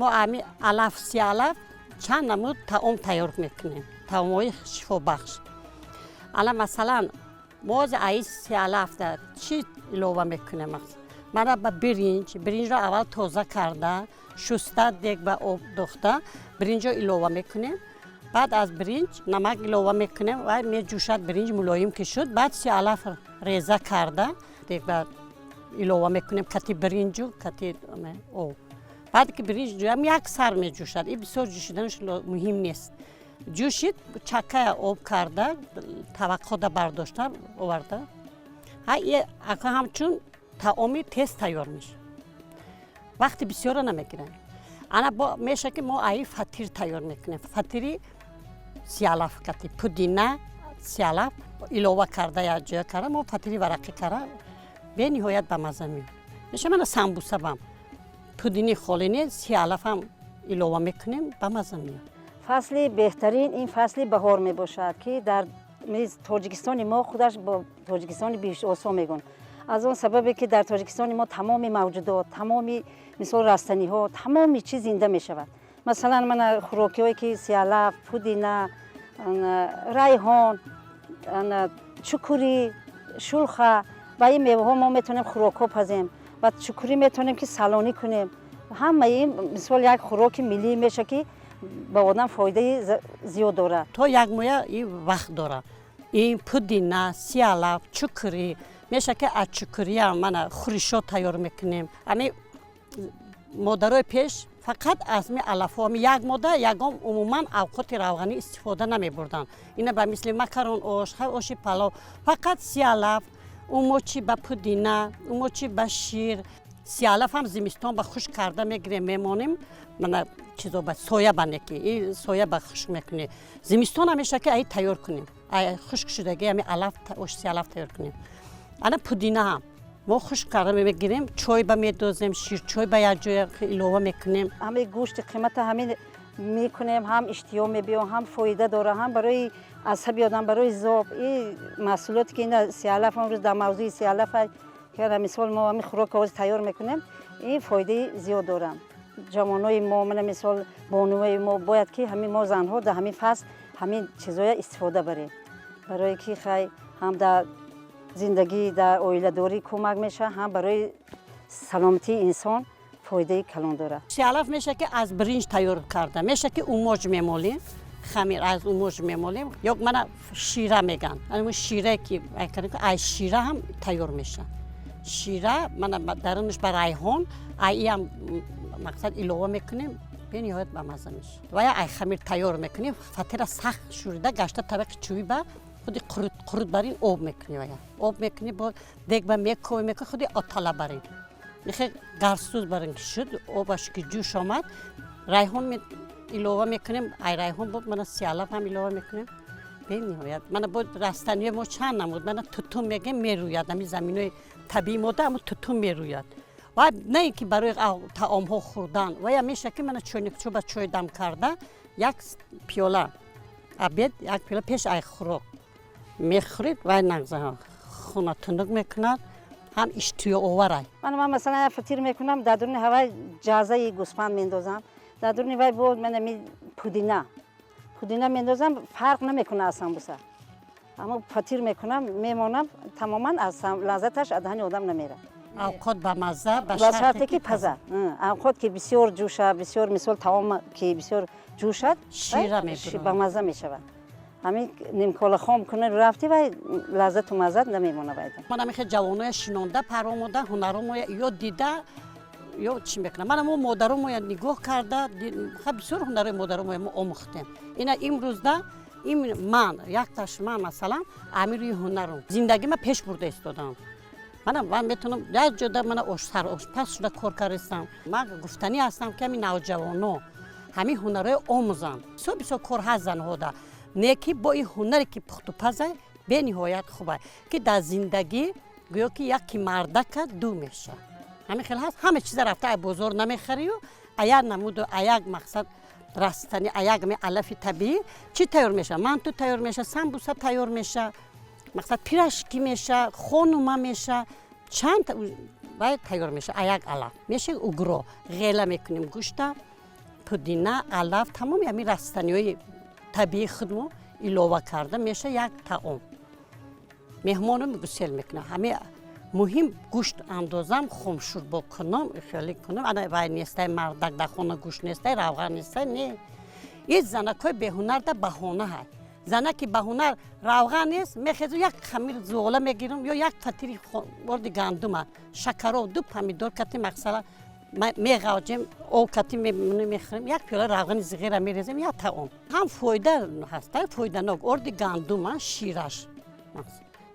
Мо ами алаф, сиалаф чанд намуд таом тайёр мекунем, таомҳои шифобахш. Ала, масалан, мо аи сиалафда чӣ илова мекунем? Мана, ба биринҷ, биринҷро аввал тоза карда, шуста, дег ба об дохта, биринҷро илова мекунем. Баъд аз биринҷ намак илова мекунем ва меҷӯшад. Биринҷ мулоим ки шуд, баъд сиалаф реза карда, дег ба илова мекунем кати биринҷу кати об. Баъд ки биринҷ як сар меҷӯшад, и бисёр ҷӯшиданаш муҳим нест. Ҷӯшид, чакая об карда, таваққода бардошта оварда, ака ҳамчун таоми тез тайёр мешавад, вақти бисёра намегирад. Ана, бо меша ки мо аи фатир тайёр мекунем, фатири сиалаф кати пудина, сиалаф илова карда, якҷоя карда, мо фатири варақӣ карда, бениҳоят бамазза меояд. Меша, мана, самбуса бам пудини холине, сиалафам илова мекунем, бамазза меояд. Фасли беҳтарин ин фасли баҳор мебошад, ки дар Тоҷикистони мо худаш бо Тоҷикистони биҳиштосо мегӯн, аз он сабабе ки дар Тоҷикистони мо тамоми мавҷудот, тамоми, мисол, растаниҳо, тамоми чиз зинда мешавад. Масалан, мана, хӯрокиҳое ки сиалаф, пудина, райҳон, чукурӣ, шулха, ба ин меваҳо мо метавонем хӯрокҳо пазем ва чукурӣ метавонем ки салонӣ кунем. Ҳамаи ин, мисол, як хӯроки миллӣ меша, ки ба одам фоидаи зиёд дорад. То як моя и вақт дорад. Ин пудина, сиалаф, чукурӣ меша ки аз чукуриам, мана, хӯришо тайёр мекунем. Ами модарои пеш фақат аз ми алафҳо, ами як мода ягон умуман авқоти равғанӣ истифода намебурданд. Ина ба мисли макарон, ош, оши палов, фақат сиалаф умочи ба пудина, умочи ба шир. Сиалаф ҳам зимистон ба хушк карда мегирем, мемонем, мана, чизо ба соя ба неки и соя ба хушк мекунем. Зимистон ҳамеша ки ай тайёр кунем, ай хушк шудаги ами алаф, ош сиалаф тайёр кунем. Ана, пудина ҳам мо хушк карда мегирем, чой ба медозем, ширчой ба як ҷоя илова мекунем. Ҳамаи гӯшти қимата ҳамин мекунем, ҳам иштиҳо мебиём, ҳам фоида дора, ҳам барои асаби одам, барои зоб. И маҳсулоте ки ина сиалаф, имрӯз дар мавзӯи сиалаф, ки мисол мо ҳамин хӯрока ҳозир тайёр мекунем, ин фоидаи зиёд дорам. Ҷавонои мо, мана, мисол, бонувои мо бояд ки ҳамин мо занҳо дар ҳамин фасл ҳамин чизоя истифода барем, барое ки хай ҳам дар зиндагӣ, дар оиладорӣ кӯмак мешавад, ҳам барои саломатии инсон фоидаи калон дорад. Сиалаф меша ки аз биринҷ тайёр карда меша, ки умоҷ мемолем, хамир аз умоҷ мемолем, ё мана, шира меган, ширае ки ай шира ҳам тайёр мешавад. Шира, мана, дарунаш ба райҳон, айам мақсад илова мекунем, бениҳоят бамазза мешавад. Ва ай хамир тайёр мекунем, фатира сахт шӯрида гашта, табақи чӯби ба худи қурут барин об мекунӣ, ва об мекунӣ, бо дег ба мекови, мекунӣ, худи отала барин, мехе гарсӯз барин ки шуд, обаш ки ҷӯш омад, райҳон илова мекунем. Ай райҳон бо, мана, сиалаф ҳам илова мекунем. Бениҳоят, мана, бо растаниҳои мо чанд намуд, мана, тутун мегем, мерӯяд. Ами заминои табиии мода ҳамо тутун мерӯяд ва на ин ки барои таомҳо хӯрдан, вая меша ки, мана, чойникчо ба чой дам карда, як пиёла обед, як пиёла пеш ай хӯрок мехӯред, вай нағза хуна тунук мекунад, ҳам иштиёоварай. Ман масалан як фатир мекунам, дар дуруни ҳавай ҷазаи гӯсфанд мендозам, дар дуруни вай бо манами пудина мендозам, фарқ намекунад аз самбуса. Аммо фатир мекунам, мемонам, тамоман аз лаззаташ аз даҳани одам намерад. Авқот ба мазза ба ба шарте ки паза. Авқот ки бисёр ҷӯшад, бисёр, мисол, таом ки бисёр ҷӯшад, шира мебурад. Ба мазза мешавад. Ҳамин нимкола хом кунӣ, рафти, вай лаззату маззат намемона вайда. Ман ҳамихе ҷавоноя шинонда, паромода, ҳунаромоя ё дида, ё чӣ мекунам. Мана, мо модаромоя нигоҳ карда, ха, бисёр ҳунарои модаромоя мо омӯхтем. Ина имрӯзда ин ман якташ, ман, масалан, амири ҳунарум, зиндагима пеш бурда истодам. Мана, ман метавонам як ҷода, мана, сар ошпаз шуда кор кардастам. Ман гуфтанӣ ҳастам, ки ҳамин навҷавоно ҳамин ҳунарҳои омӯзанд. Бисёр бисёр кор ҳаст занҳода, не ки бо ин ҳунаре ки пухтупаза, бениҳоят хуба, ки дар зиндагӣ гӯё ки яки мардака ду мешавад. Ҳамин хел ҳаст. Ҳама чиза рафта ай бозор намехарию, аяк намуду, аяк мақсад растани, аяк ми алафи табиӣ чӣ тайёр мешавад? Манту тайёр мешавад, самбуса тайёр мешавад, мақсад, пирожки мешавад, хонума мешавад, чанд вай тайёр мешавад. Аяк алаф меша, угро ғела мекунем, гӯшта. Пудина, алаф, тамоми ҳамин растаниҳои табиии худмо илова карда меша як таом. Меҳмоно гусел мекунам. Ҳами муҳим гӯшт андозам, хомшӯрбо кунам, хеле кунам. Ана вай нестай, мардак дар хона гӯшт нестай, равған нестай, не. Ин занакҳои беҳунарда баҳона ҳай. Занаки баҳунар равған нест, мехезу як хамир зуғола мегирам ё як фатири орди гандума, шакаров, ду помидор кати мақсала меғавҷем, об кати мехӯрем, як пиёла равғани зиғира мерезем, як таом. Ҳам фоида ҳаст, фоиданок орди гандума, шираш.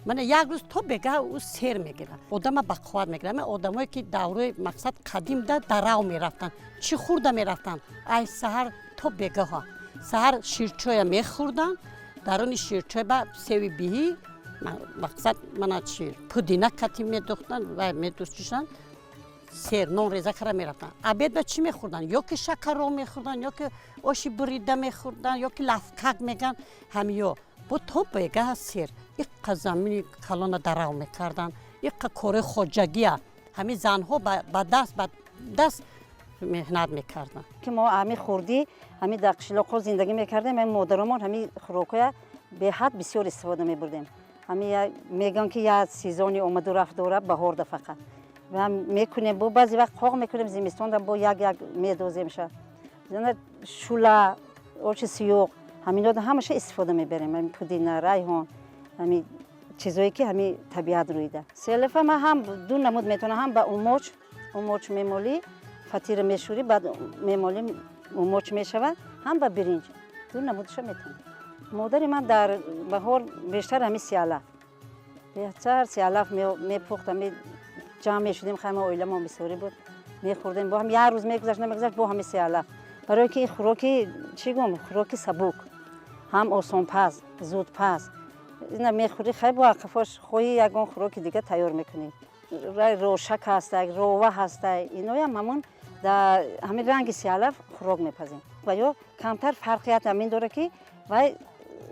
Мана як рӯз то бегаҳ ӯ сер мегирад, одама ба қувват мегирад. Ама одамое ки даврои мақсад қадимда дарав мерафтанд, чӣ хӯрда мерафтанд? Ай саҳар то бегаҳа. Саҳар ширчоя мехӯрданд, даруни ширчой ба севи биҳӣ, мақсад мана чи пудина кати медухтанд ва медӯшишанд, сер нон реза кара мерафтанд. Обед ба чӣ мехӯрданд? Ё ки шакаро мехӯрданд, ё ки оши бурида мехӯрданд, ё ки лафкак меган, ҳамиё. Бо то бегаҳ сер иққа замини калона дарав мекарданд, иққа кори хоҷагия ҳамин занҳо ба даст ба даст меҳнат мекарданд. Ки мо ҳами хурдӣ ҳами дар қишлоқҳо зиндагӣ мекардем, ҳами модаромон ҳами хӯрокҳоя беҳад бисёр истифода мебурдем. Ҳами мегӯям, ки як сезони омаду рафт дорад баҳорда фақат. Ва мекунем, бо баъзе вақт қоқ мекунем, зимистонда бо як як медоземша. Шула, оши сиёқ, ҳаминода ҳамаша истифода мебарем. Ҳами пудина, райҳон, ҳами чизое ки ҳами табиат рӯида. Селефа ман ҳам ду намуд метавонам, ҳам ба умоч, умоч мемолӣ, фатира мешӯрӣ, баъд мемолӣ, умоч мешавад, ҳам ба биринҷ. Ду намудша метавонам. Модари ман дар баҳор бештар ҳами сиалаф, бештар сиалаф мепухт. Ҳами ҷамъ мешудем, хайма оиламон бисёрӣ буд, мехӯрдем. Бо ҳам як рӯз мегузашт, намегузашт, бо ҳами сиалаф. Барои ки ин хӯроки чӣ гум, хӯроки сабук, ҳам осонпаз, зудпаз. Ина мехӯрӣ, хай бо ақафош хоҳӣ ягон хӯроки дига тайёр мекунӣ. Рошак ҳастай, рова ҳастай, иноям ҳамон дар ҳамин ранги сиалаф хӯрок мепазем. Ва ё камтар фарқият ҳамин дорад, ки вай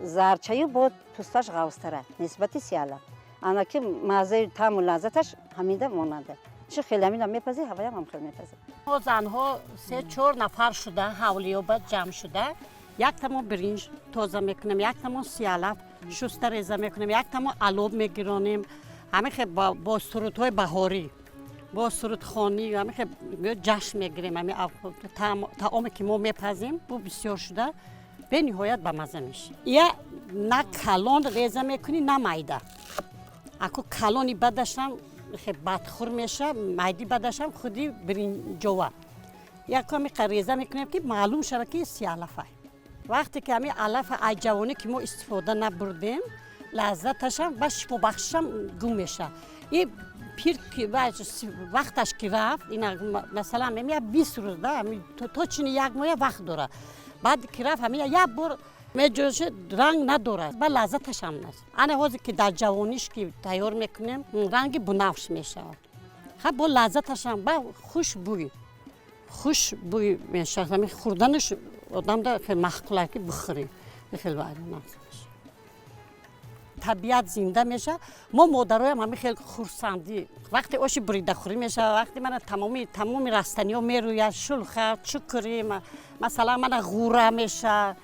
зарчаю бо пӯсташ ғавзтара нисбати сиалаф. Ана ки маззаи таъму лаззаташ ҳаминда монанда. Чӣ хеле ҳамина мепазӣ, ҳаваям ҳам хел мепазӣ. Мо занҳо се чор нафар шуда, ҳавлиёба ҷамъ шуда, як тамо биринҷ тоза мекунем, як тамо сиалаф шуста реза мекунем, як тамо алоб мегиронем. Ҳамин хел бо сурудҳои баҳорӣ, бо сурудхонӣ ҳамин хел ҷашн мегирем. Ҳамин таоме ки мо мепазем, бу бисёр шуда бениҳоят ба мазза мешавад. Я на калон реза мекунӣ, на майда. Аку калони бадашам бадхӯр меша, майди бадашам худи биринҷова. Яками реза мекунем, ки маълум шавад, ки сиалафай. Вақте ки ҳамин алафа ай ҷавонӣ ки мо истифода набурдем, лаззаташам ба шифобахшишам гум мешавад. И пир вақташ ки рафт, ина масалан я 20 рӯз да то чини як моҳя вақт дорад. Баъд ки рафт, ҳамин як бор меҷӯши, ранг надорад, ба лаззаташам нест. Ана ҳозир ки дар ҷавониш ки тайёр мекунем, ранги бунафш мешавад, ха бо лаззаташам ба хушбӯй, хушбӯй мешавад. Ҳамин хӯрданаш одамда хеле маъқул ки бихӯрӣ, хеле нағз. Табиат зинда мешавад. Мо модароям ҳамин хел хурсандӣ вақте оши буридахӯрӣ мешавад, вақте мана тамоми растаниҳо мерӯяд, шулха, чукурӣ, масалан мана ғура мешавад,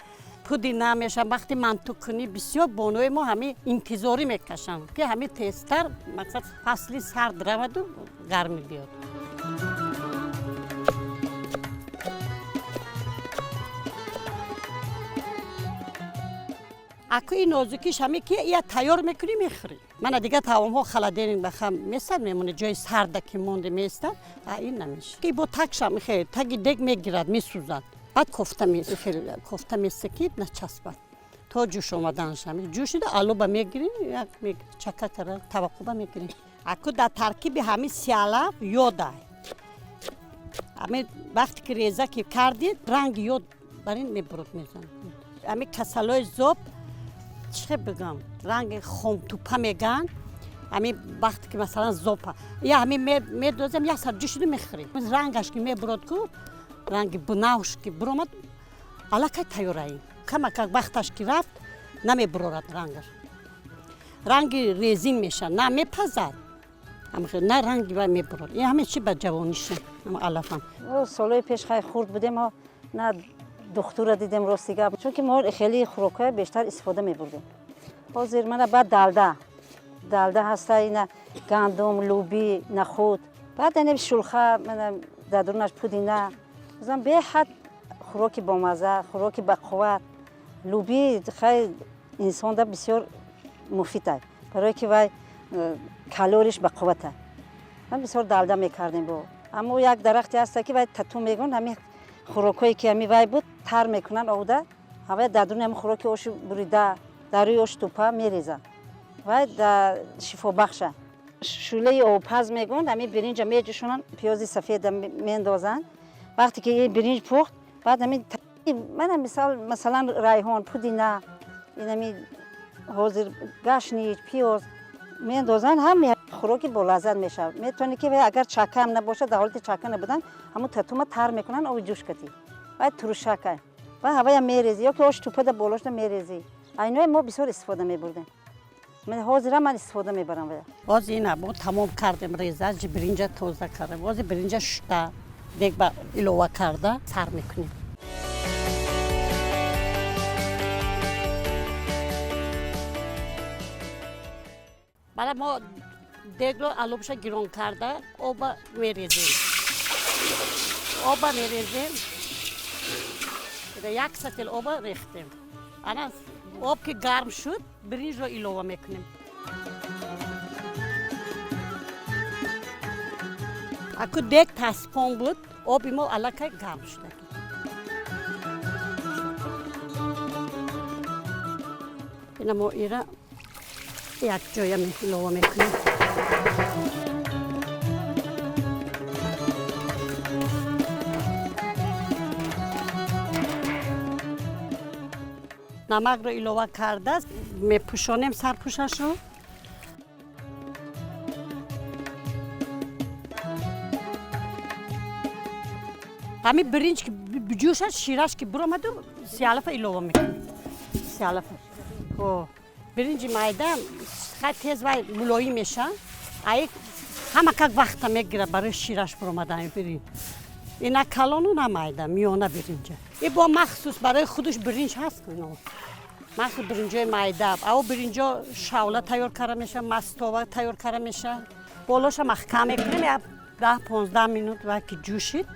пудина мешавад. Вақти мантукунӣ бисёр бонуи мо ҳамин интизорӣ мекашанд, ки ҳамин тезтар мақсад фасли сард раваду гармӣ биёд. Аку ин нозукиш ҳаме ки я тайёр мекунӣ, мехӯрӣ. Мана дигар таомҳо холодильник баха местад, мемонад, ҷои сарда ки монде местад, а ин намешавад. Ки бо тагшам хе таги дег мегирад, месӯзад, баъд кофта кофта месекид, начаспад то ҷӯш омаданаш. Ҳами ҷӯшида алоба мегирӣ, як чака кара таваққуба мегирӣ. Аку дар таркиби ҳамин сиалаф ёдай. Ҳамин вақте ки реза ки кардид, ранги ёд бар ин мебурад, мезанад. Ҳамин касалои зоб, чӣ бигам, ранги хомтупа меган. Ҳамин вақте ки масалан зопа я ҳамин медозем, як сар ҷӯшиду мехӯрем, рангаш ки мебурад ку, ранги бунафш ки буромад, аллакай тайёраи. Камакак вақташ ки рафт, намебурорад рангаш, ранги резин мешавад, на мепазад, на ранги вай мебурад. Ин ҳаме чи ба ҷавониша алафам. Солҳои пеш хай хурд будем, На духтура дидем, рости гап, чунки мо хеле хӯрокҳоя бештар истифода мебурдем. Ҳозир мана баъд далда, далда ҳаста, ина гандум, лӯбӣ, нахӯд, баъд ана шулха, мана дар дурунаш пудина. Масалан, беҳад хӯроки бомазза, хӯроки бақувват. Лӯбӣ хай инсонда бисёр муфид аст, барое ки вай калориш бақувват аст. Ман бисёр далда мекардем бо. Аммо як дарахте ҳаста, ки вай тату мегӯн, ҳамин хӯрокҳое ки ҳами вай буд, тар мекунанд овда, ҳавай дар дуруни ҳами хӯроки оши бурида, дар рӯи оши тӯпа мерезанд. Вай шифобахша. Шӯлаи обпаз мегӯянд, ҳамин биринҷа меҷӯшонанд, пиёзи сафеда меандозанд. Вақте ки ин биринҷ пухт, баъд ҳамин мана мисол, масалан, райҳон, пудина, инами ҳозир гашнич, пиёз меандозанд, ҳама хӯроки болаззат мешавад. Метавонӣ ки агар чакаам набошад, дар ҳолати чака набудан, ҳамун татума тар мекунанд оби ҷӯш катӣ. Вай турушака. Ва ҳавая мерезӣ ё ки ош тӯпада болошда мерезӣ. Айнои мо бисёр истифода мебурдем. Ҳозирам ман истифода мебарам вая. Боз ина мо тамом кардем реза, биринҷа тоза кардем. Боз биринҷа шута, дег ба илова карда сар мекунем. Бала, мо дегро алобша гирон карда, оба мерезем. Оба мерезем. Як сатил оба рехтем. Ана об ки гарм шуд, биринҷро илова мекунем. Аку дег таспон буд, оби мо аллакай гарм шуда. Ина мо ира якҷоя илова мекунем. Намакро илова карда, мепӯшонем сарпӯшашро. Ҳамин биринҷ ки биҷӯшад, шираш ки биромаду, сиалафа илова мекунем. Сиалафа. Биринҷи майда хай тез вай мулоим меша. Ай ҳама как вақта мегирад барои шираш биромадани биринҷ. Ина калону на майда, миёна биринҷа. И бо махсус барои худаш биринҷ ҳаст. Махсус биринҷои майда. Ав биринҷо шавла тайёр карда меша, мастова тайёр карда меша. Болоша маҳкам мекунем, як 10-15 минут вай ки ҷӯшид,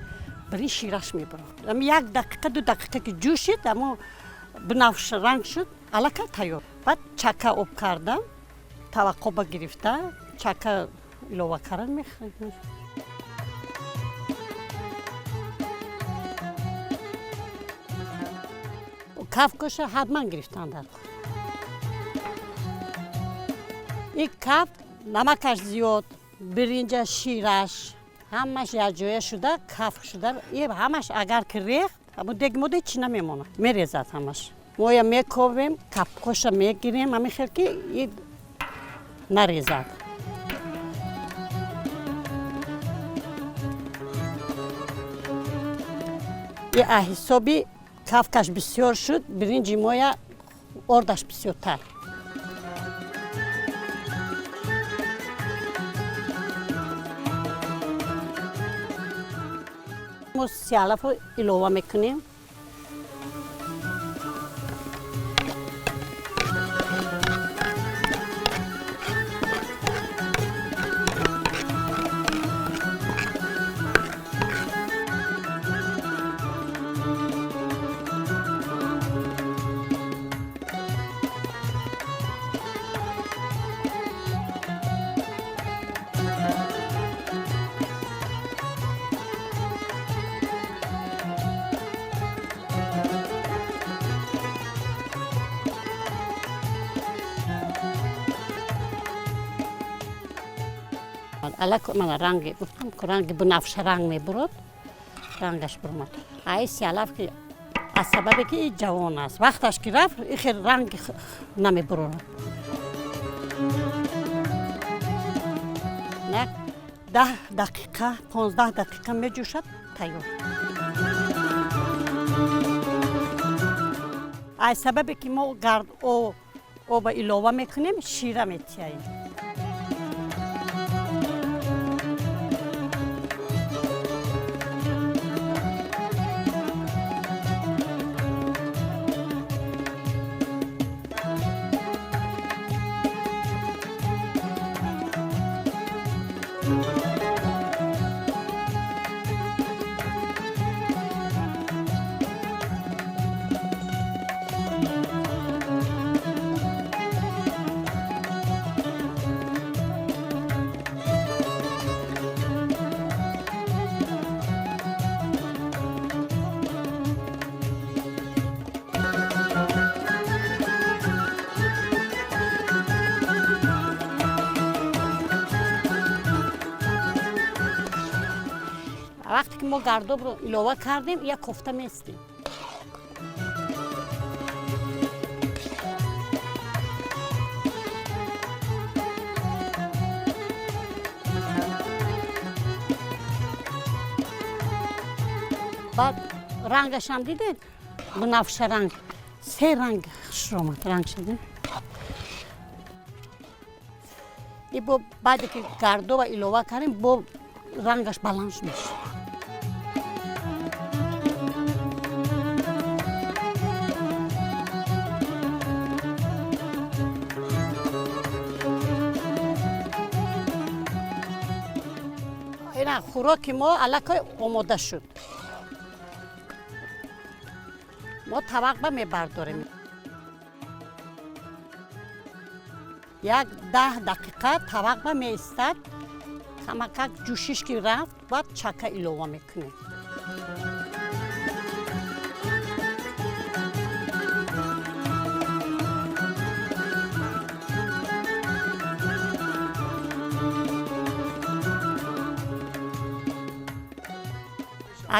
биринҷ шираш мебарад. Ами як дақиқа, 2 дақиқа ки ҷӯшид, амо бунафш ранг шуд, аллакай тайёр. Баъд чака об карда, таваққоба гирифта, чака илова карда мехӯрем. Кафкоша ҳатман гирифтан дар кор. Ин кафк намакаш зиёд, биринҷа шираш, ҳамаш якҷоя шуда, кафк шуда, и ҳамаш агар ки рехт, ҳамун дег мода ҳеч намемонад, мерезад ҳамаш. Моя мековем, кафкоша мегирем, ҳамин хел ки и нарезад. И ҳисоби кафкаш бисёр шуд, биринҷи моя ордаш бисёртар. Мо сиалафо илова мекунем. Аллак мана ранги гуфтам, ки ранги бунафша ранг мебурад, рангаш буромад. Ай сиалаф ки аз сабабе ки и ҷавон аст, вақташ ки рафт, и хел ранги намебурорад. Як 10 дақиқа, 15 дақиқа меҷӯшад, тайёр. Аз сабабе ки мо гард оба илова мекунем, шира метиҳаем. Вақте ки мо гардобро илова кардем, як кофта местем. Баъд рангашам дидед, бунафша ранг, се ранг хушро омад ранг шуда. И бо баъде ки гардоба илова кардем, бо рангаш баланд мешавад. Ина хӯроки мо аллакай омода шуд. Мо тавақба мебардорем. 10 дақиқа тавақба меистад, камакак ҷӯшиш ки рафт, баъд чака илова мекунем.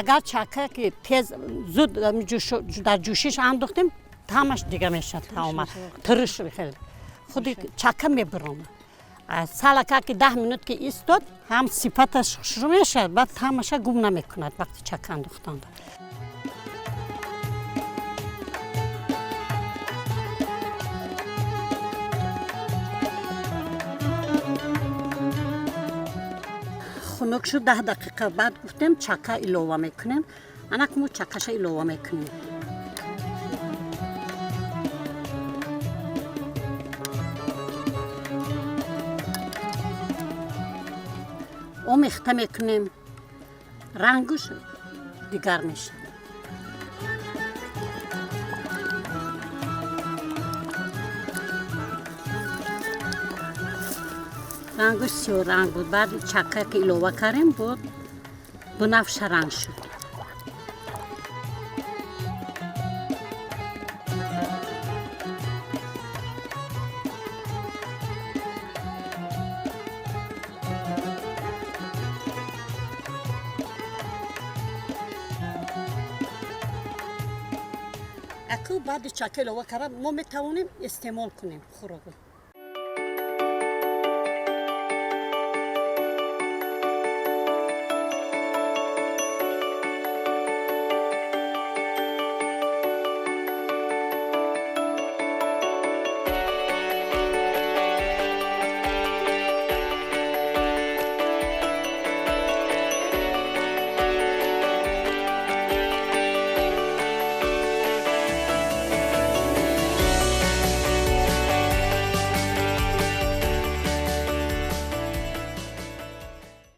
Агар чака ки тез зуд дар ҷӯшиш андохтем, таъмаш дига мешавад, таома тириш хеле худи чака мебиромад. Салака ки 10 минут ки истод, ҳам сифаташ хушрӯ мешавад, баъд таъмаша гум намекунад вақти чака андохтанда. Хунук шуд, 10 дақиқа баъд гуфтем чака илова мекунем. Анак мо чакаша илова мекунем. Омехта мекунем, рангуш дигар мешавад. Рангуш сиёҳранг буд, баъд чака ки илова кардем, буд бунафша ранг шуд. Аку баъди чака илова карда мо метавонем истеъмол кунем хӯрокро.